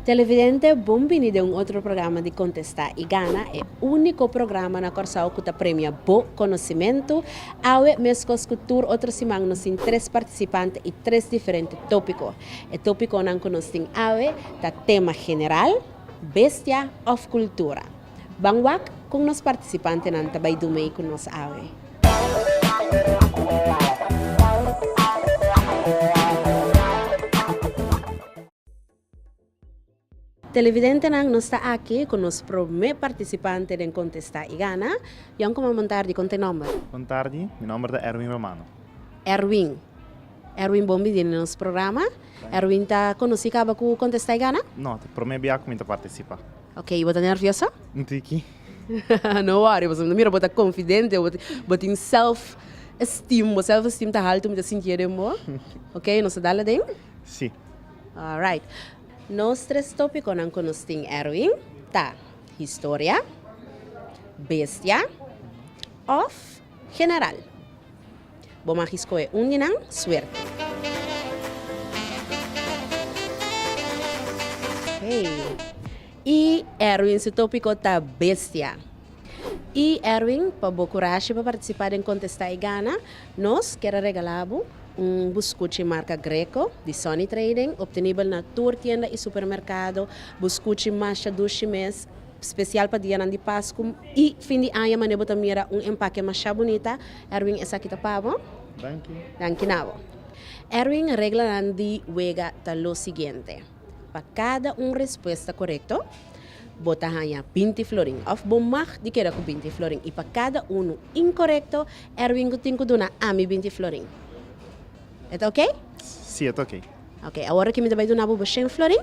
Televidente, bon bini den un otro programa di Kontestá i Gana, e úniko programa na Kòrsou ku ta premia bo konosimentu. Awe, meskos ku tur otro siman, nos tin tres partisipante i tres diferente tópiko. E tópikonan ku nos tin awe ta tema general, bestia òf kultura. Ban wak kon nos partisipantenan ta bai dumei ku nos awe. Televidentenan nos ta aki ku nos promé partisipante den Kontestá i Gana. Yònkuman bon tardi, kon te nòmber? Bon tardi, mi nòmber ta Erwin Romano. Erwin. Erwin bon bini na nos programa. Erwin ta konosí kaba ku Kontestá i Gana? No, ta promé bia ku mi ta partisipá. Ok, bo ta nervioso? Un tiki. No worry, pasobra mi ta mira bo ta konfidente, bo tin self esteem, bo self esteem ta haltu, mi ta sintié den bo. Ok, nos ta dal aden? Sí. Alright. Nos tres tópikonan ku nos tin, Erwin, ta historia, bestia òf general. Bo mag skohe un di nan, suerte. Hey. I Erwin su tópiko ta bestia. I Erwin, pa bo kurashi pa partisipá den Kontestá i Gana, nos kier a regalá bo un buskuchi marka Greco di Sunny Trading, optenibel na tur tienda i supermerkado. Buskuchi masha dushi mes, spesial pa dianan di Pasku i fin di aña manera bo ta mira un empake masha bunita. Erwin, esaki ta pa bo. Danki. Danki na bo. Erwin, reglanan di wega ta lo siguiente. Pa kada un respuesta korekto, bo ta haña binti florin òf bo mag di keda ku binti florin i pa kada unu inkorekto, Erwin ku tin ku duna ami binti florin. E ta oke? Sí, e ta oke. Oke, awor aki mi ta bai duna bo bo shen florin.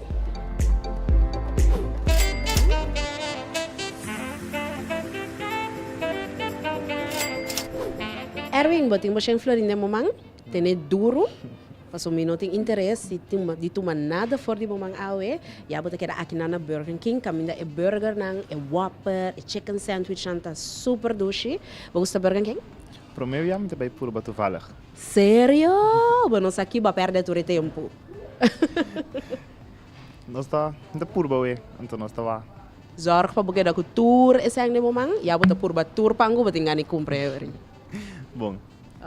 Erwin, bo tin bo shen florin den bo man? Tene duru, pasobra mi no tin interes di di tuma nada for di bo man awe. Ya bo ta keda akinan na Burger King, kaminda e burgernan, e Whopper, e chicken sandwichnan ta super dushi. Bo gusta Burger King? Promé bia mi ta bai purba toevallig. Serio? Bo no sa ki bo a pèrdè tur e tempu. Nos ta, mi ta purba we, anto nos ta wak. Zorg pa bo keda ku tur e sèn den bo man, ya bo ta purba tur pan ku bo tin gana di kumpra e. Bon.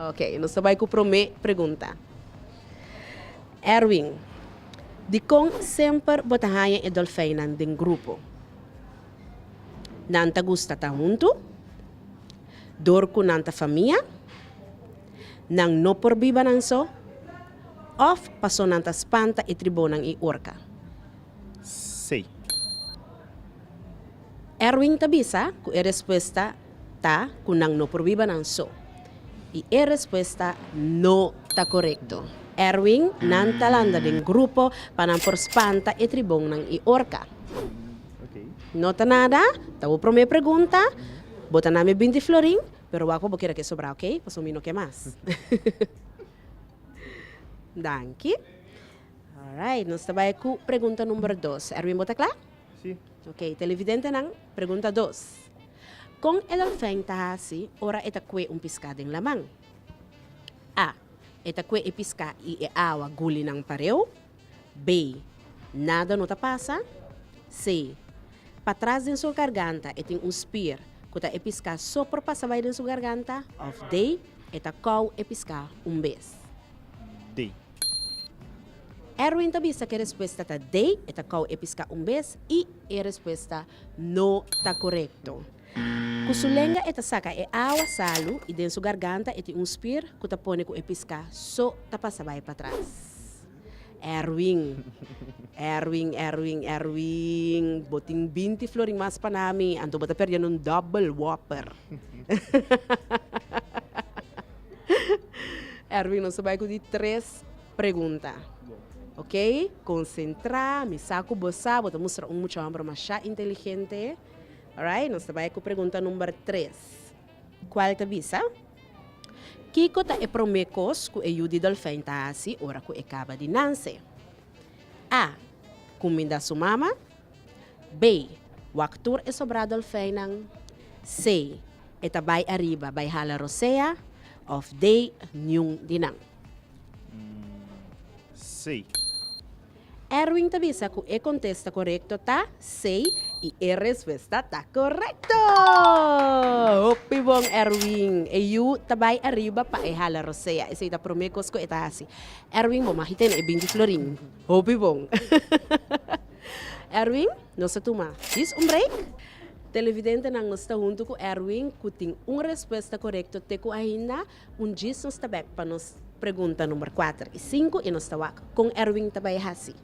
Ok, nos ta bai ku promé pregunta. Erwin, dikon semper bo ta haña e dolfijnnan den grupo? Nan ta gusta ta huntu? Dor ku nan ta famia? Nan no por biba nan so? Òf paso nan ta spanta e tribonnan i orka? Sí. Erwin ta bisa ku e respuesta ta ku nan no por biba nan so. I e respuesta no ta korekto. Erwin, Nan ta landa den grupo pa nan por spanta e tribonnan i orka. No ta nada, ta bo promé pregunta, bo ta nami binti florin, pero wak ku bo keda ke sobrá, oke? Pasobra mi no ke mas. Danki. Alright, nos ta bai ku pregunta number dos. Erwin, bo ta kla? Sí. Ok, televidentenan, pregunta dos. Kon e dolfijn ta hasi ora e ta kue un piská den laman? A. E ta kue e piská i e awa guli nan pareu. B. Nada no ta pasa. C. Patras den su garganta e tin un spier ku ta e piská so por pasa bai den su garganta. Òf D. E ta kou e piská un bes. D. Erwin ta bisa ku e respuesta ta D, e ta kou e piská un bes i e respuesta no ta korekto. Ku su lenga e ta saka e awa salu i den su garganta e tin un spir ku ta pone ku e piská so ta pasa bai patras. Erwin, Erwin, Erwin, Erwin, bo tin binti florin mas pa nami, anto bo ta perdiendo un dòbel wòper. Erwin, nos ta bai ku di tres pregunta. Ok, konsentrá, mi sa ku bo sa, bo ta mustra un mucha hòmber masha inteligente. Alright, nos ta bai ku pregunta number tres. Kual ta bisa, Kiko ta e promé kos ku e yu di dòlfijn ta hasi ora ku e kaba di nanse? A. Kuminda su mama. B. Wak tur e sobrá dòlfijnnan. C. E ta bai ariba bai hala rosea. Òf D. Niun di nan. C. Erwin ta bisa ku e kontesta korekto ta C i e respuesta ta korekto! Hopi bon Erwin! E yu ta bai ariba pa e hala rosea. Esei ta promé kos ku e ta hasi. Erwin, bo mag tene e binti florin. Hopi bon! Erwin, nos ta tuma djis un break. Televidentenan, nos ta huntu ku Erwin ku tin un respuesta korekto te ku ainda. Un djis nos ta bek pa nos pregunta number kuater i sinku i nos ta wak kon Erwin ta bai hasi.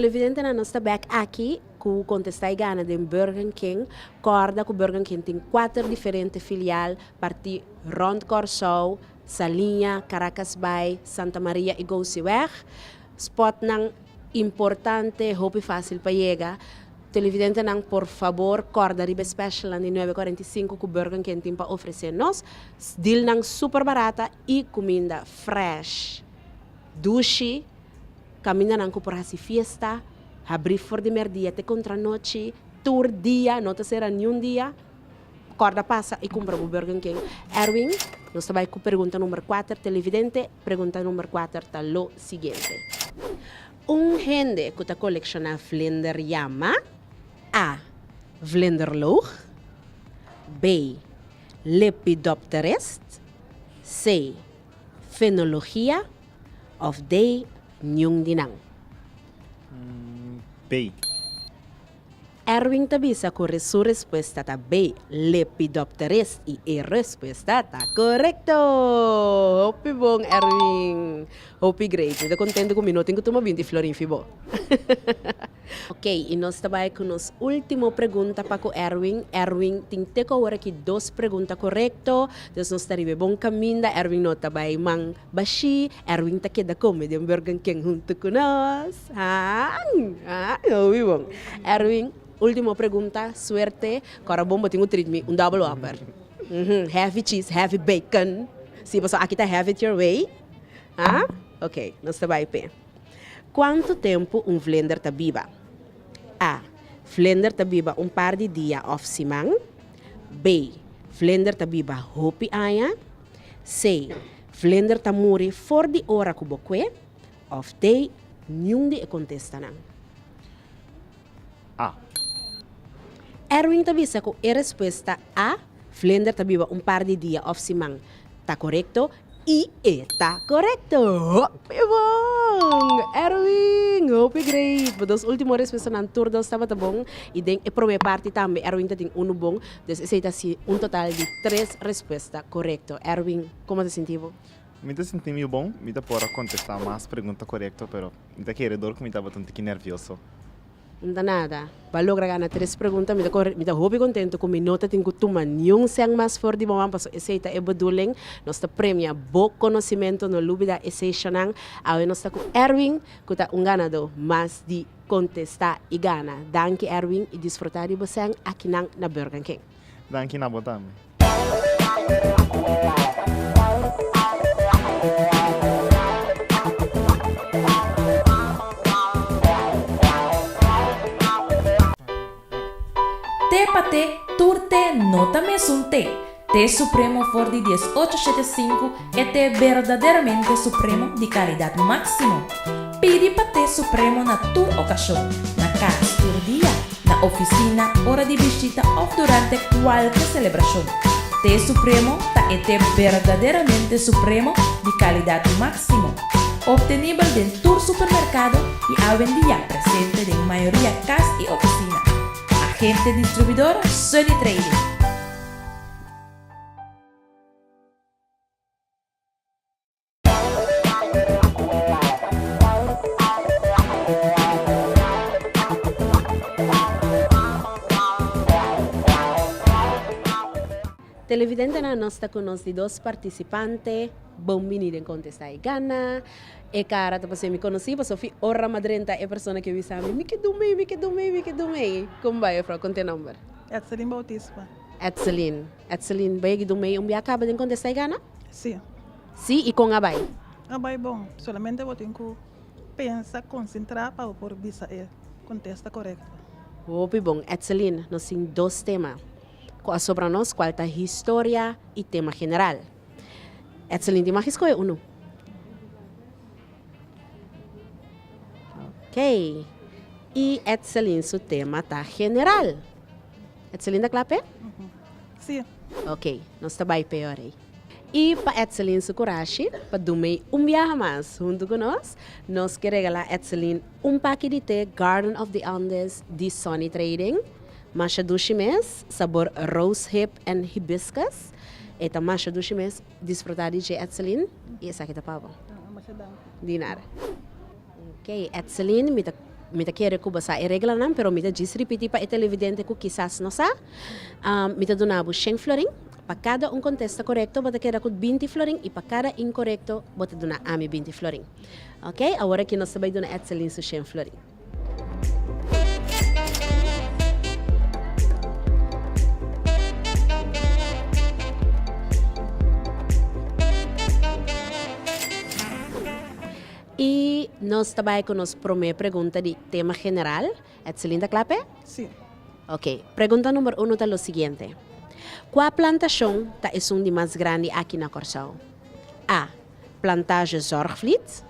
Televidentenan nos ta bek aki ku kontestá i gana den Burger King. Kòrda ku Burger King tin kuater diferente filial partí rònt Kòrsou, Saliña, Caracasbaai, Santa Maria i Gosiweg. Spòtnan importante, hopi fásil pa yega. Televidentenan por fabor kòrda riba e specialnan di nuebe kuarenta i sinku ku Burger King tin pa ofresé nos. Dealnan super barata i kuminda fresh, dushi, kamindanan ku por hasi fiesta, habrí for di mèrdia te kontra nochi, tur dia, no ta sera niun dia. Kòrda pasa i kumpra bo Burger King. Erwin, nos ta bai ku pregunta number kuater. Televidente, pregunta number kuater ta lo siguiente. Un hende ku ta kolekshoná vlinder yama, A. Vlinderloog, B. Lepidopterist, C. Fenologia òf D. Niun di nan. B. Erwin ta bisa ku su respuesta ta B, Lepidopterist, i e respuesta ta korekto! Hopi bon, Erwin! Hopi great! Mi ta kontento ku mi no tin ku tuma binti florin fi bo. Ok, i nos ta bai ku nos ultimo pregunta pa ku Erwin. Erwin tin te ku awor aki dos pregunta korekto, dus nos ta riba e bon kaminda. Erwin no ta bai man bashí, Erwin ta keda kome den Burger King huntu ku nos. Haan, haan, hopi bon. Erwin, ultimo pregunta, suerte. Kora bon bo tin ku treat mi un double whopper. Heavy cheese, heavy bacon. Si, pasobra aki ta have it your way. Ha? Ok, nos ta bai p'e. Kuantu tempu un vlinder ta biba? A. Vlinder ta biba un par di dia òf siman. B. Vlinder ta biba hopi aña. C. Vlinder ta muri for di ora ku bo kue. Of D, niun di e kontestanan. A. Erwin ta bisa ku e respuesta A, vlinder ta biba un par di dia of siman, ta korekto i e ta korekto! Hopi bon! Erwin, hopi great! Bo dos ultimo respuestanan tur dos tabata bon i den e prome parti tambe Erwin ta tin unu bon, dus esei ta hasi un total di tres respuesta korekto. Erwin, komo ta sinti bo? Mi ta sinti mi bon, mi ta por a contesta mas pregunta corecto pero mi ta kere dor cu mi tabata un tiki nervioso. No ta nada. Bo a logra gana tres pregunta. Mi ta kore, mi ta hopi contento cu mi no ta tin cu tuma niun cen mas for di bo man pasobra esey ta e bedoeling. Nos ta premia bo conocimento, no lubida esey shonan. Awe nos ta cu Erwin cu ta un ganador mas di contesta y gana. Danki Erwin y disfruta di bo cen akinan na Burger King. Danki na bo tambe. Te pa te, tur te no ta mesun te. Te Supremo for di diesocho shete sinku e te berdaderamente supremo di kalidat máksimo. Pidi pa te Supremo na tur okashon, na kas tur dia, na ofisina, ora di bishita òf durante kualke selebrashon. Te Supremo ta e te berdaderamente supremo di kalidat máksimo. Optenibel den tur supermerkado i awendia presente den mayoria kas i ofisina. Agente distribuidor Sunny Trading. Televidentenan nos ta ku nos di dos partisipante, bon bini den Kontestá i Gana. E kara ta pas'é mi konosí pasobra fi ora m'a drenta e persona ke bisa mi, mi ke dum'ei, mi ke dum'ei, mi ke dum'ei. Kon bai juffrouw, kon t'e nomber? Etselin Bautista. Etselin, Etselin, bai a dum'ei un bia kaba den Kontestá i Gana? Sí. Sí, i kon a bai? A bai bon. Solamente bo tin ku pensa, konsentrá pa bo por bisa e kontesta korekto. Hopi bon. Etselin, nos tin dos tema ku a sobra nos, kual ta historia i tema general. Etselin tin mag skohe unu. Ok. I Etselin su tema ta general. Etselin ta kla p'e? Sí. Ok, nos ta bai p'e ora ei. I pa Etselin su kurashi pa dum'ei un biaha mas huntu ku nos, nos ke regalá Etselin un paki di te Garden of the Andes di Sunny Trading. Masha dushi mes, sabor rose hip en hibiscus. E ta masha dushi mes, disfrutá di dje Etselin i esaki ta pa bo. Masha danki. Di nada. Ok, Etselin, mi ta mi ta kere ku bo sa e reglanan, pero mi ta djis ripití pa e televidente ku kisas no sa. Mi ta duna bo shen florin. Pa kada un kontesta korekto bo ta keda ku binti florin i pa kada inkorekto bo ta duna ami binti florin. Ok, awor aki nos ta bai duna Etselin su shen florin. I nos ta bai ku nos promé pregunta di tema general. Etselin ta kla p'e? Sí. Ok, pregunta number uno ta lo siguiente. Kua plantashon ta esun di mas grandi aki na Kòrsou? A. Plantage Zorgvliet.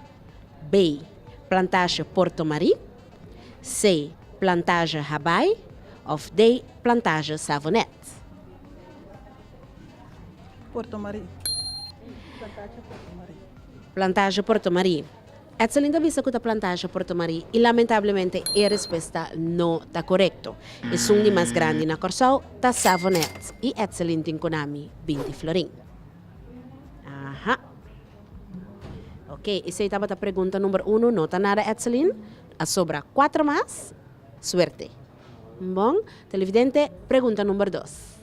B. Plantage Porto Marie. C. Plantage Habaai. Òf D. Plantage Savonet. Porto Marie. Plantage Porto Marie. Plantage Porto Marie. Etselin ta bisa ku ta Plantage Porto Marie i lamentablemente e respuesta no ta korekto. Esun di mas grandi na Kòrsou ta Savonet i Etselin tin konami binti florin. Aha. Ok, esei tabata pregunta number uno, no ta nada Etselin. A sobra kuater mas. Suerte. Bon, televidente, pregunta number dos.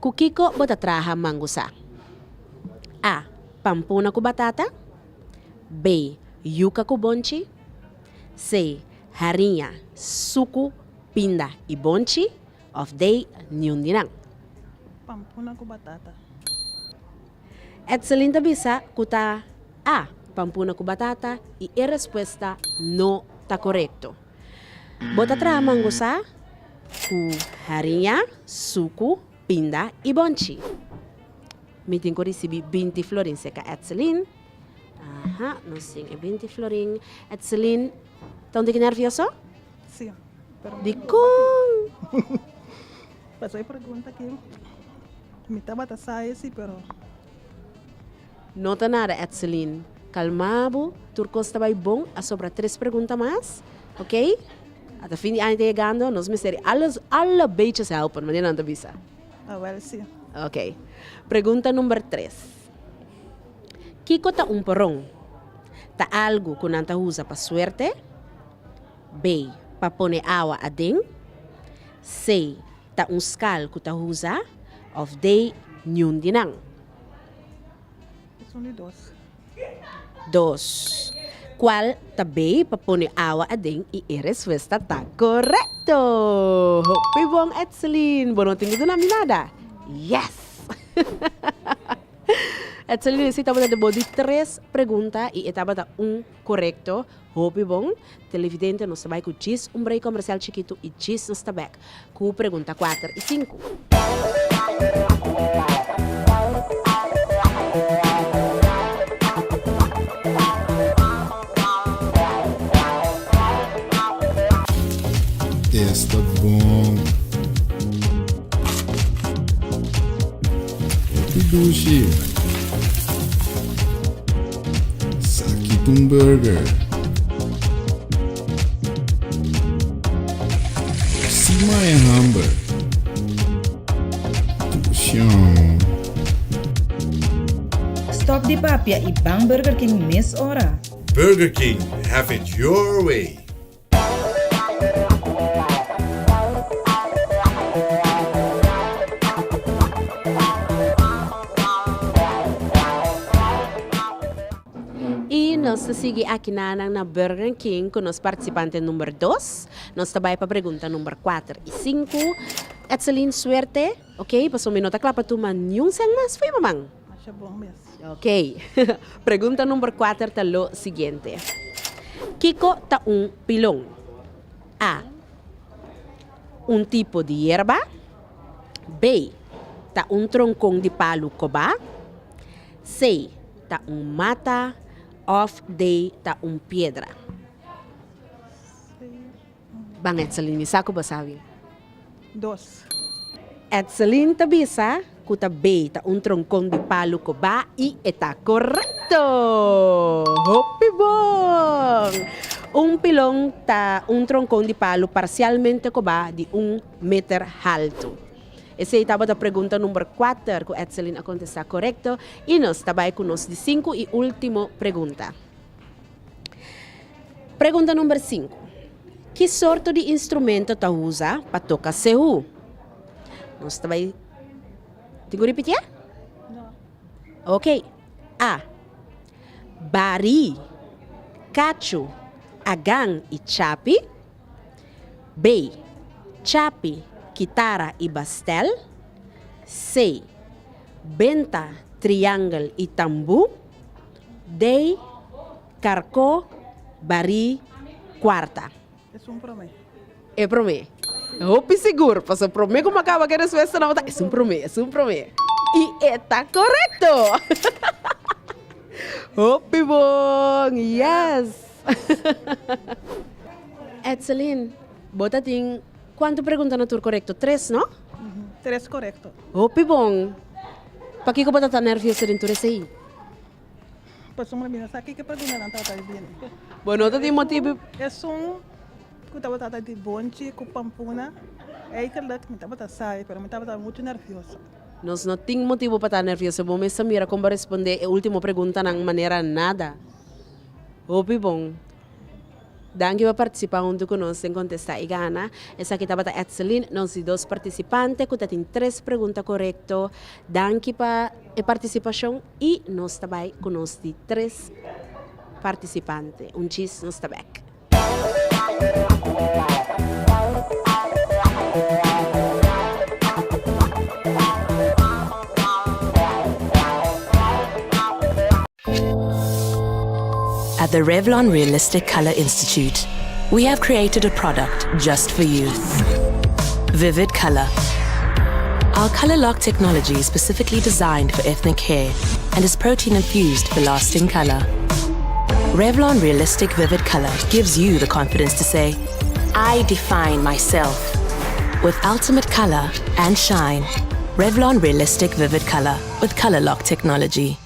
Ku kiko bo ta traha mangusa? A. Pampuna ku batata. B. Yuka ku bonchi. C. Hariña, suku, pinda i bonchi. Òf D. Niun di nan. Pampuna ku batata. Etselin ta bisa ku ta A. Pampuna ku batata i e respuesta no ta korekto. Bo ta traha mangusa ku hariña, suku, pinda i bonchi. Mi tin ku risibí binti florin seka Etselin. Aha, nos tin e binti florin. Etselin, ta un tiki nervioso? Sí. Pero Dikon? Pasobra e pregunta aki mi tabata sa esi pero. No ta nada Etselin. Kalma bo, tur kos ta bai bon. A sobra tres pregunta mas, ok? Ata fin di aña ta yegando, nos mester di alles, alle beetjes helpen, manera nan ta bisa. Awel si. Ok. Pregunta number tres. Kiko ta un poron? Ta algu ku nan ta usa pa suerte? B. pa pone awa aden. C, ta un skal ku ta usa. Òf D, niun di nan. Esun di dos. Dos. Kual ta B pa pone awa aden i e respuesta ta korekto! Hopi bon Etselin! Bo no tin ku duna mi nada. Yes! Etselin esei tabata de bo di tres pregunta i e tabata un korekto. Hopi bon. Televidente nos ta bai ku djis un break komersial chikitu i djis nos ta bek ku pregunta kuater i sinku. Esta bon. Hopi dushi. Saki ta un burger. Sima e hamber. Tushon. Stop di papia y ban Burger King mes ora. Burger King, have it your way. Y nos ta sigui aki nanan na Burger King cu nos participante number dos. Nos ta bay pa pregunta number cuater y cinco. Etseline, suerte, ok? Pasobra mi no ta cla pa tuma niun cen mas fo'i bo man. Masha bon mes. Ok. Pregunta number kuater ta lo siguiente. Kiko ta un pilon? A. Un tipo di yerba. B. Ta un tronkon di palu kobá. C. Ta un mata. Òf D. Ta un piedra. Ban Etselin, mi sa ku bo sabi. Dos. Etselin ta bisa ku ta bay ta un tronkon di palu kobá i e ta korekto! Hopi bon! Un pilon ta un tronkon di palu parsialmente kobá di un meter haltu. Esei tabata pregunta number kuater ku Etselin a kontestá korekto i nos ta bai ku nos di sinku i último pregunta. Pregunta number sinku, Ki sorto di instrumento ta usa pa toka seú? Nos ta bai tin ku ripitié? No. Ok. A. Barí, kachu, agan i chapi. B. Chapi, kitara i bastèl. C. Benta, triangel i tambú. Dei, karkó, barí, kuarta. Es un promé. E promé. Hopi sigur, pasobra promé ku mi a kaba ku e respuesta nan bo ta, es un promé, es un promé. I e ta korekto! Hopi bon! Yes! Etselin, bo ta tin kuantu pregunta na tur korekto? Tres, no? Tres korekto. Hopi bon! Pakiko bo ta tan nervioso den tur esei? Pasobra mi no sa kiko pregunta nan tabata di bini. Bo no ta tin motibu. Esun ku tabata di bonchi ku pampuna, eigenlijk mi tabata sabi, pero mi tabata muchu nervioso. Nos no tin motibu pa ta nervioso. Bo mes ta mira kon bo a respondé e ultimo preguntanan manera nada. Hopi bon. Danki pa partisipá huntu ku nos den Kontestá i Gana. Esaki tabata Etselin, nos di dos partisipante ku ta tin tres pregunta korekto. Danki pa e partisipashon i nos ta bai ku nos di tres partisipante. Un chis nos ta bèk. At the Revlon Realistic Color Institute, we have created a product just for you. Vivid Color. Our Color Lock technology is specifically designed for ethnic hair and is protein infused for lasting color. Revlon Realistic Vivid Color gives you the confidence to say, I define myself. With ultimate color and shine. Revlon Realistic Vivid Color with Color Lock technology.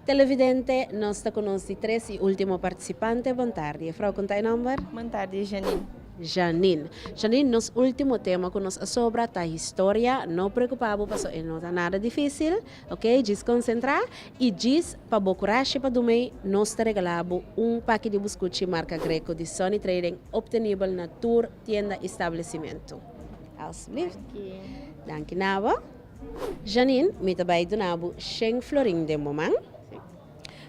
Televidente, nos ta ku nos di tres i último partisipante. Bon tardi. Juffrouw, kon ta e nòmber? Bon tardi, Janine. Janine. Janine, nos ultimo tema ku nos a sobra ta historia. No preocupa bo paso e no ta nada dificil, ok? Djis concentra y djis pa bo curashi pa dumey nos ta regala bo un paki di buscuchi marca Greco di Sunny Trading obtenibel na tur tienda y establecimento. Alsjeblieft. Danki na bo. Janine, mi ta bay duna bo shen florin den bo man.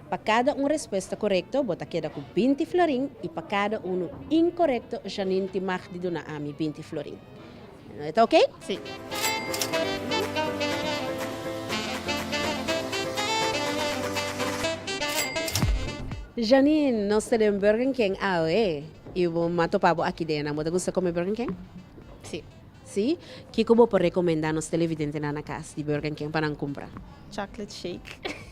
Pa kada un respuesta korekto bo ta keda ku 20 florin i pa kada unu inkorekto Janine tin mag di duna ami 20 florin. E ta oké? Sí. Janine, nos ta den Burger King awe i bo m'a topa bo aki den. Bo ta gusta kome Burger King? Sí. Sí? Kiko bo por rekomendá nos televidentenan na kas di Burger King pa nan kumpra? Chocolate shake.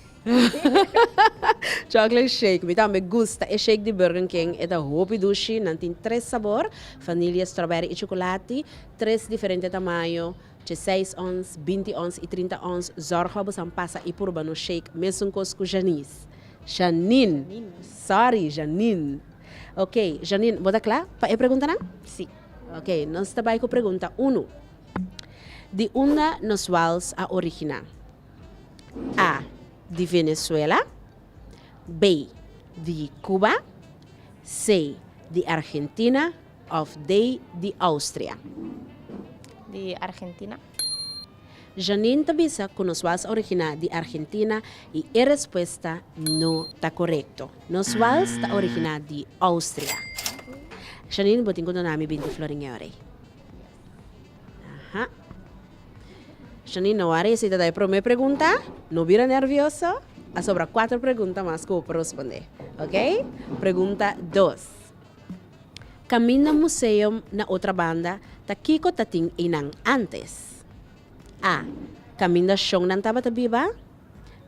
Chocolate shake. Mi tambe gusta e shake di Burger King. E ta hopi dushi. Nan tin tres sabor, vanilia, strawberry i chocolati. Tres diferente tamaño, dieseis ons, binti ons i trinta ons. Zorg pa bo san pasa i purba nos shake mesun kos ku Janice. Janine. Sorry, Janine. Ok, Janine, bo ta kla pa e preguntanan? Sí. Ok, nos ta bai ku pregunta unu. Di unda nos wals a originá? A. Di Venezuela. B. Di Cuba. C. Di Argentina. Òf D. Di Austria. Di Argentina. Janine ta bisa ku nos wals a originá di Argentina i e respuesta no ta korekto. Nos wals ta originá di Austria. Janine, bo tin ku duna mi 20 florin e ora ei. Aha. Janine, no wari esei ta da e promé pregunta. No bira nervioso. A sobra kuater pregunta mas ku bo por respondé. Oké? Pregunta dos. Kaminda Museum na Otrabanda ta kiko ta tin einan ántes? A. Kaminda shonnan tabata biba.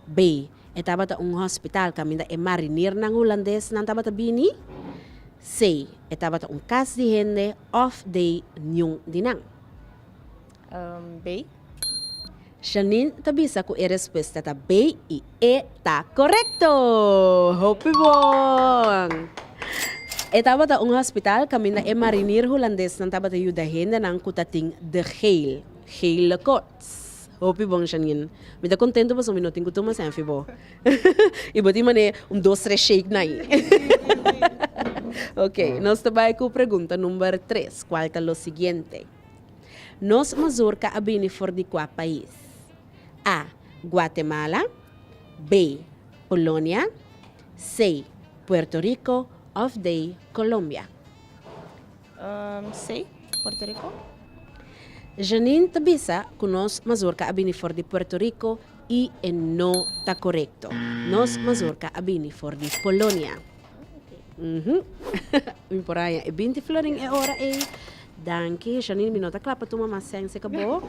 B. E tabata un hospital kaminda e marinirnan hulandesnan tabata bini. C. E tabata un kas di hende òf D. Niun di nan. B. Janine ta bisa ku e respuesta ta B i e ta korekto! Hopi bon! E tabata un hospital kaminda e marinir hulandesnan tabata yuda hendenan ku ta tin de geel, gele koorts. Hopi bon Janine. Mi ta kontentu pasobra mi no tin ku tuma sènfi bo. I bo tin manera un dos tres shake na ei. Ok, nos ta bai ku pregunta number tres, kual ta lo siguiente? Nos mazurka a bini for di kua pais? A. Guatemala B. Polonia C. Puerto Rico òf D. Colombia? C. Puerto Rico. Janine ta bisa ku nos mazurka a bini for di Puerto Rico i e no ta korekto. Nos mazurka a bini for di Polonia. Mi por haña e 20 florin e ora ei. Danki, Janine, mi no ta kla pa tuma mas sense ka bo.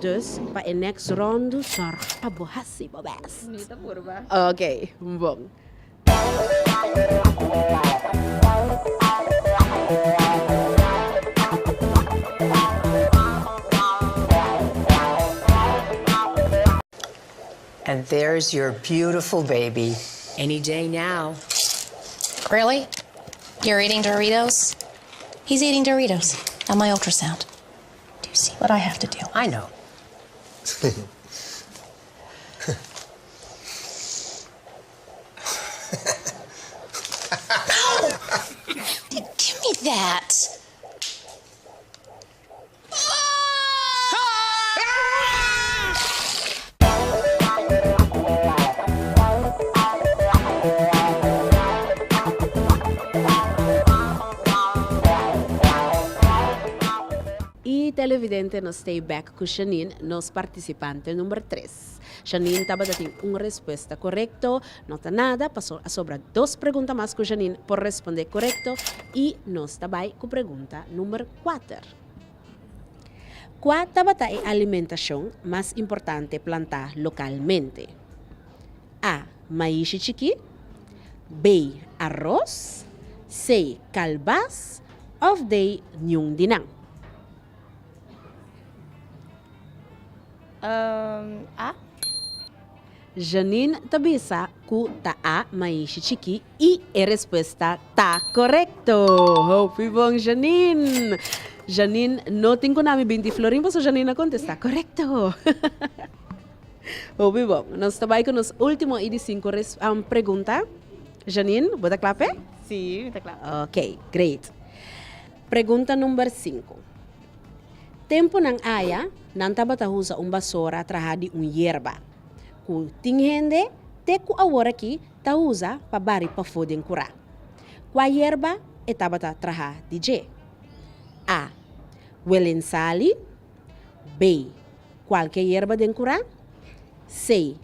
Dus, pa e next rondu, zorg pa bo hasi bo best. Mi ta purba. Ok, bon. And there's your beautiful baby. Any day now. Really? You're eating Doritos? He's eating Doritos on my ultrasound. Do you see what I have to deal with? I know. Give me that. Y televidente nos stay back cu Shanine, nos participante number tres. Shanine tabata tin un respuesta corecto, no ta nada, paso a sobra dos pregunta mas cu Shanine por responde corecto y nos ta bay cu pregunta number kuater. Kua tabata e alimentashon mas importante plantá lokalmente? A. Maishi chikí B. Aros C. Kalbas òf D. Niun di nan. A. Janine ta bisa ku. ku ta A, maishi chikí i e respuesta ta korekto! Hopi bon Janine! Janine no tin ku nami 20 florin pasobra Janine a kontestá korekto! Hopi bon. Nos ta bai ku nos último i di sinku pregunta. Janine, bo ta kla p'e? Sí, mi ta kla. Ok, great. Pregunta number sinku. Tempunan aya, nan tabata usa un basora traha di un yerba, ku tin hende te ku aworakí ta usa pa bari pafó den kurá. Kua yerba e tabata traha di dje? A. Welensali. B. Kualke yerba den kurá. C.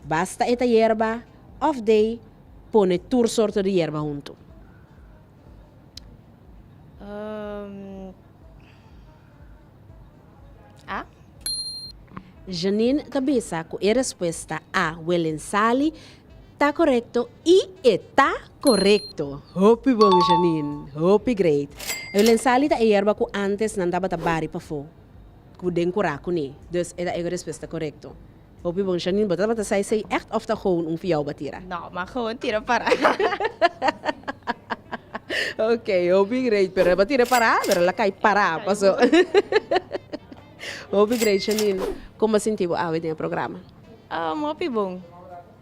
Basta e ta yerba. Òf D. Pone tur sorto di yerba huntu. A. Janine ta bisa ku e respuesta A, Welensali, ta korekto i e ta korekto! Hopi bon Janine, hopi great. Welensali ta e yerba ku antes nan tabata bari pafó ku den kurá kuné, dus e ta e respuesta korekto. Hopi bon Janine, bo tabata sa esei ègt òf ta gewoon un fiou bo tira? No, ma gewoon tira pará. Ok, hopi great, pero bo tira pará, pero el a kai pará, paso. Hopi great Janine, kon bo sinti bo awe den e programa? Hopi bon,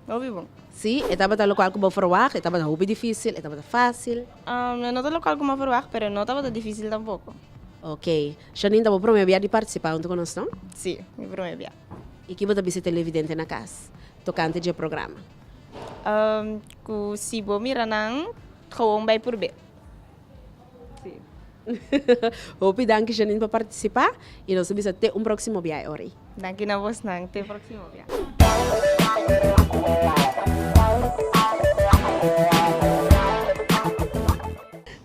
hopi bon. Si, e tabata lokual ku bo ferwagt, e tabata hopi difísil, e tabata fásil? No ta lokual ku mi a ferwagt, pero no tabata difísil tampoko. Ok, Janine ta bo promé bia di partisipá huntu ku nos, no? Si, mi promé bia. I ki bo ta bisa televidente na kas tokante dje programa? Ku si bo mira nan, gewoon bai purb'é. Sí. Hopi danki Janine pa partisipá i nos ta bisa te un próksimo bia e ora ei. Danki na bosnan. Te próksimo bia.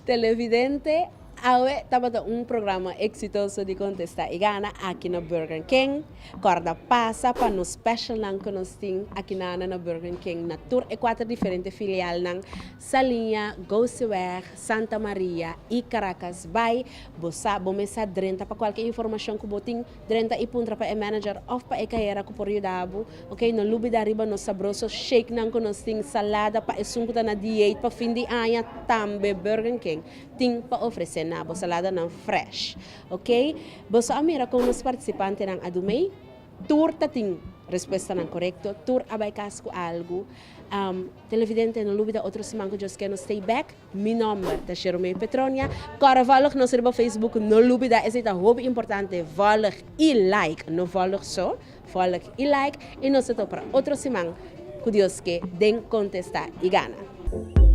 Televidente, Awe tabata un programa exitoso di Contesta y Gana aki na Burger King. Corda pasa pa nos specialnan cu nos tin aki na na Burger King na tur e cuater diferente filialnan, Saliña, Goseweg, Santa Maria y Caracas Bay. Bo sa bo mes sa drenta pa cualke informacion cu bo tin, drenta y puntra pa e manager of pa e cajera cu por yuda bo. Ok, no lubida riba nos sabroso shakenan cu nos tin, salada pa esun cu ta na dieet pa fin di aña, tambe Burger King. tin pa ofresé na bo saladanan fresh ok boso a mira kon nos partisipantenan a dumei tur ta tin respuestanan korekto tur a bai kas ku algu televidente no lubida otro siman ku Dios ke nos stay back mi nomber ta Sheromey Petronia kòrda vòlg nos riba Facebook no lubida esei ta hopi importante vòlg i like no vòlg so vòlg i like i nos ta topa otro siman ku Dios ke den kontestá i gana.